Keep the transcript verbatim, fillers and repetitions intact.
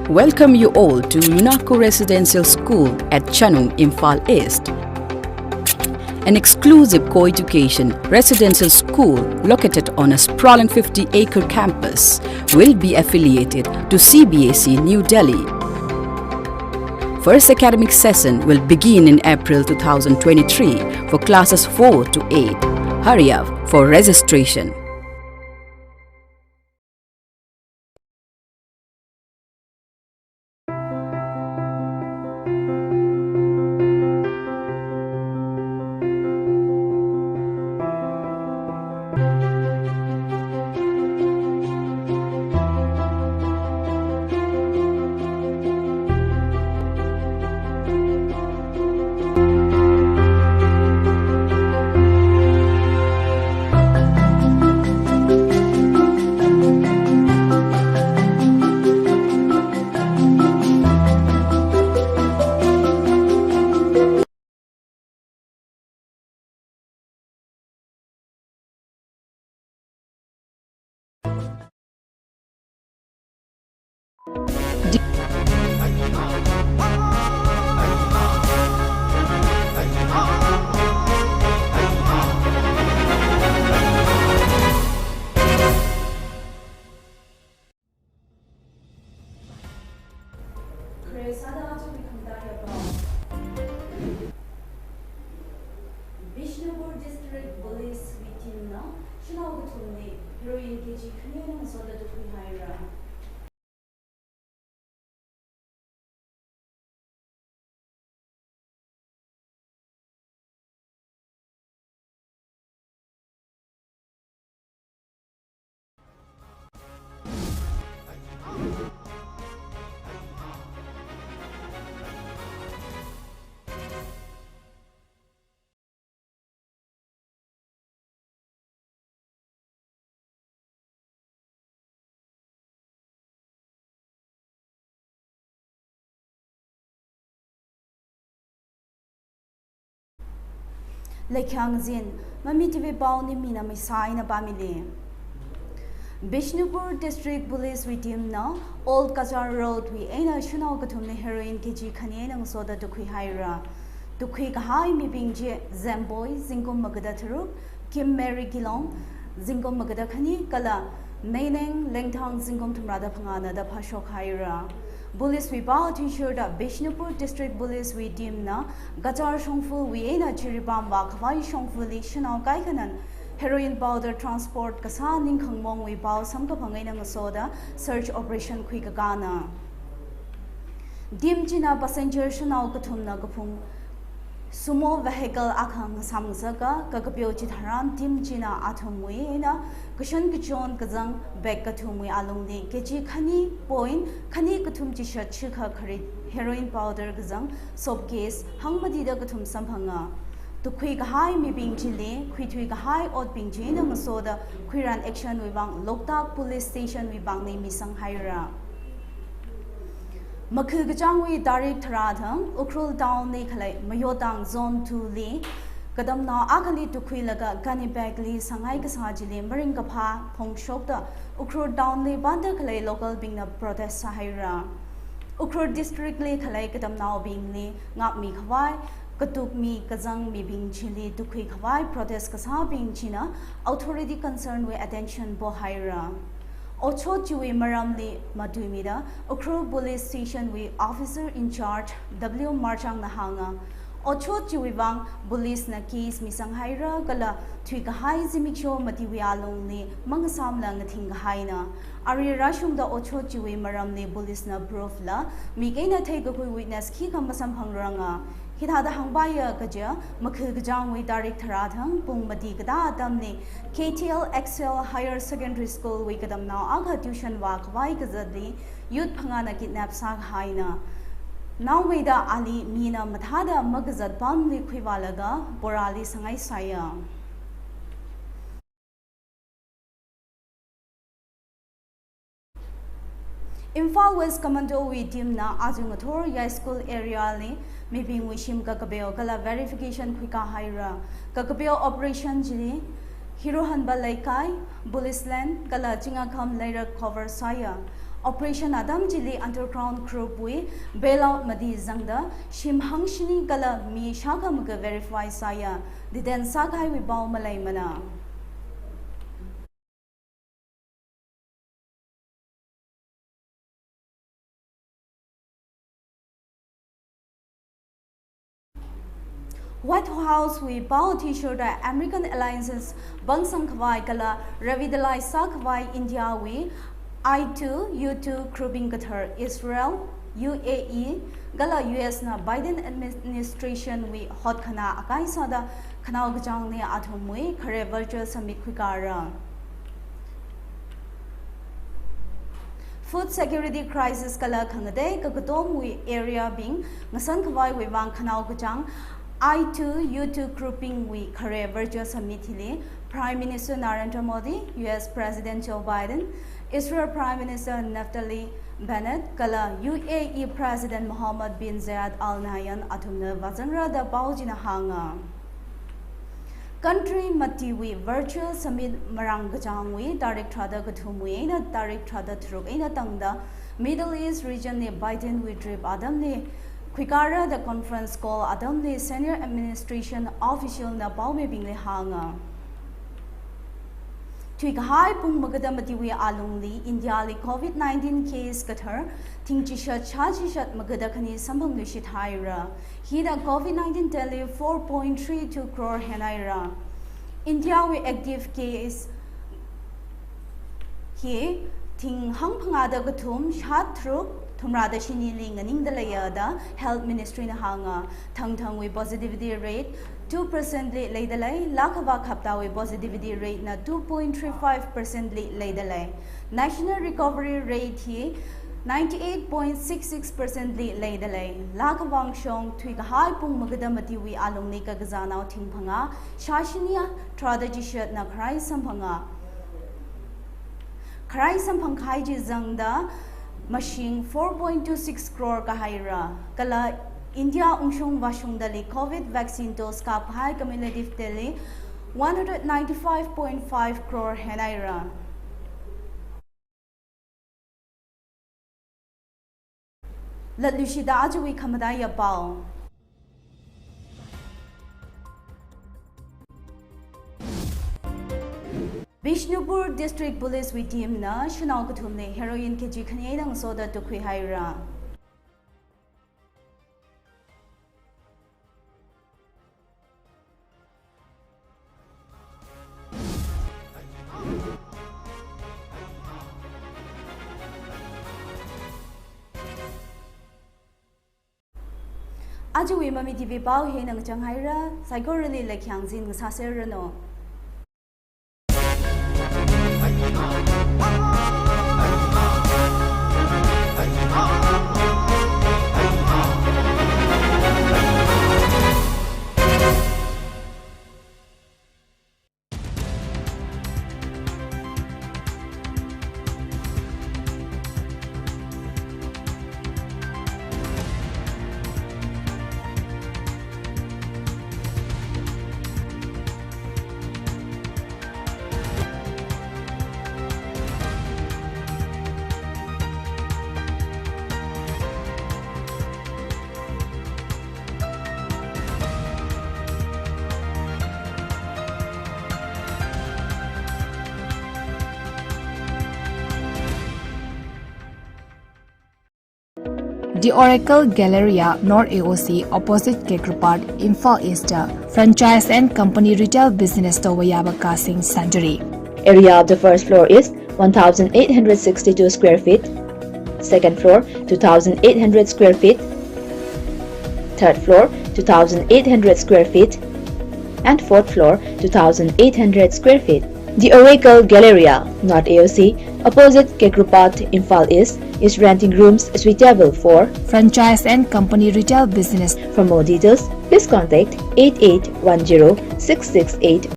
Welcome you all to Unako Residential School at Chanung, Imphal East. An exclusive co-education residential school located on a sprawling fifty-acre campus will be affiliated to C B S E New Delhi. First academic session will begin in April two thousand twenty-three for classes four to eight. Hurry up for registration. Khare sāda aja mi khamtā yapa. Bishnupur District Police wui team na shanao kathumli heroin K G khani eina ngasoda tukhuihaira. Leikhyang zin, Mami T V pao nimina misai na pamili. Bishnupur District Police wui team na Old Cachar Road wui eina shanao kathumli heroin K G khani eina ngasoda tukhuihaira. Tukhui kahai mibing chi Zemboi, zingkum magada tharuk, Kim Mary Gilong, zingkum magada khani, kala Neineng Lengthang, zingkum thumrada phangāna da phāshokhaira. Police wui pao athishurda Bishnupur District Police wui team na Cachar shongfa wui eina Jiribam vākhavai shongfali shanao kaikhana heroin powder transport kasā ningkhangmong wui pao samkaphang eina ngasoda search operation khuikakāna. Team china passenger shanao kathumna kaphung Sumo vehicle akha ngasam ngasaka, kakapeo chitharan team china athumwui eina kashan kachon kazang bag kathumwui alungli K G khani point khani kathum chishat shikha kharit heroin powder kazang soap case hangmatida kathum samphanga. Tukhui kahai mibing chili khuithui kahai otbing china ngasoda khuiran action wui vang Loktak Police Station wui vangli misanghaira. Makhil kachāngwui tarik tharā thang Ukhrul Town li khalei Mayotang Zone two li katamnao akhali tukhuilaga gunny bag li sangai kasā chili maringkaphā phongshokta Ukhrul Town li panda khalei local bingna protest sāhaira. Ukhrul District li khalei katamnaobingli ngākmi khavai, katukmi kazang mibing chili tukhui khavai protest kasābing china authority concern wui attention pohaira. Otshot chiwui maramli matuimida Ukhrul Police Station wui officer in charge W Marchang na hānga, otshot chiwui vang police na case misanghaira kala thuikahai zimiksho matiwui alungli mangasamla ngathing kahaina. Ari rāshungda otshot chiwui maramli police na proof la mik eina theikakhui witness khikha masamphangranga. Hithāda hāngpaiya kaja, makhil kachāngwui tarik tharā thang pung mati katā atamli K T L Excel Higher Secondary School wui katamnao akha tuition vākhavai kazatli youth phangāna kidnap sākahaina. Naomeida ali mina mathāda makazat pamli khuivālaga borali sangaisaiya. Imphal West Commando wui team na aja ngathor Yai School area li mibingwui shim kakapeo kala verification khuikahaira. Kakapeo operation chili Hirohanba Leikai, Police Line kala Chingakham Leirak cover sāya. Operation atam chili underground group wui bailout mati zangda shim hangshini kala mi shākha maga verify sāya, detained sākahaiwui pao maleimana. White House wui pao athishurda American alliances pangsang khavai kala revitalize sākhavai India wui I two U two grouping kathar Israel, U A E kala U S na Biden administration wui hotkhana akai sāda khanao kachāng ni athumwui khare virtual summit khuikara. Food security crisis kala khangatei kakatomwui area bing ngasan khavaiwui vang khanao kachāng I two U two grouping wui khare virtual summit hili Prime Minister Narendra Modi, U S President Joe Biden, Israel Prime Minister Naftali Bennett kala U A E President Mohammed bin Zayed Al Nahyan athumna vāzangra da pao china hānga. Country matiwui virtual summit marāng kachāngwui tarik tharāda kathumwui eina tarik tharāda tharuk eina tangda Middle East region li Biden wui trip atamli khuikara da conference call atamli senior administration official na paomibingli hānga. Thuikahai pung magada matiwui alungli India li COVID nineteen case kathar thing chishat shā chishat magada khani samphangluishit haira. Hina COVID nineteen death li four point three two crore henhaira. India wui active case hi thing hangphangāda kathum shātharuk thumrāda shinili nganingda leiya da Health Ministry na hānga. Thangthangwui positivity rate two percent li leida lei, lākhavā khaptāwui positivity rate na two point three five percent li leida lei. National recovery rate hi ninety-eight point six six percent li leida lei. Lākhavā angshong thuikahai pung magada matiwui alungli kakazānao thing phangā shāshini tharāda chishatna kharai samphanga. Kharai samphangkahai chi zangda mashing four point two six crore kahaira. Kala India ungshung vāshungdali COVID vaccine dose kāphai cumulative death li one hundred ninety-five point five crore henhaira. Latluishida ajawui khamataiya pao. Bishnupur District Police wui team na shanao kathumli heroin K G khani eina ngasoda tukhuihaira. Ajawui Mami T V pao hina ngachang haira, saikorali leikhyang zin ngasāserranu. The Oracle Galleria, North A O C, opposite Kekropad, Imphal East, franchise and company retail business tawui yāva kasing century. Area of the first floor is one thousand eight hundred sixty-two square feet, second floor two thousand eight hundred square feet, third floor two thousand eight hundred square feet, and fourth floor two thousand eight hundred square feet. The Oracle Galleria, North A O C, opposite Kekropad, Imphal East, is renting rooms suitable for franchise and company retail business. For more details, please contact eight eight one zero six six eight.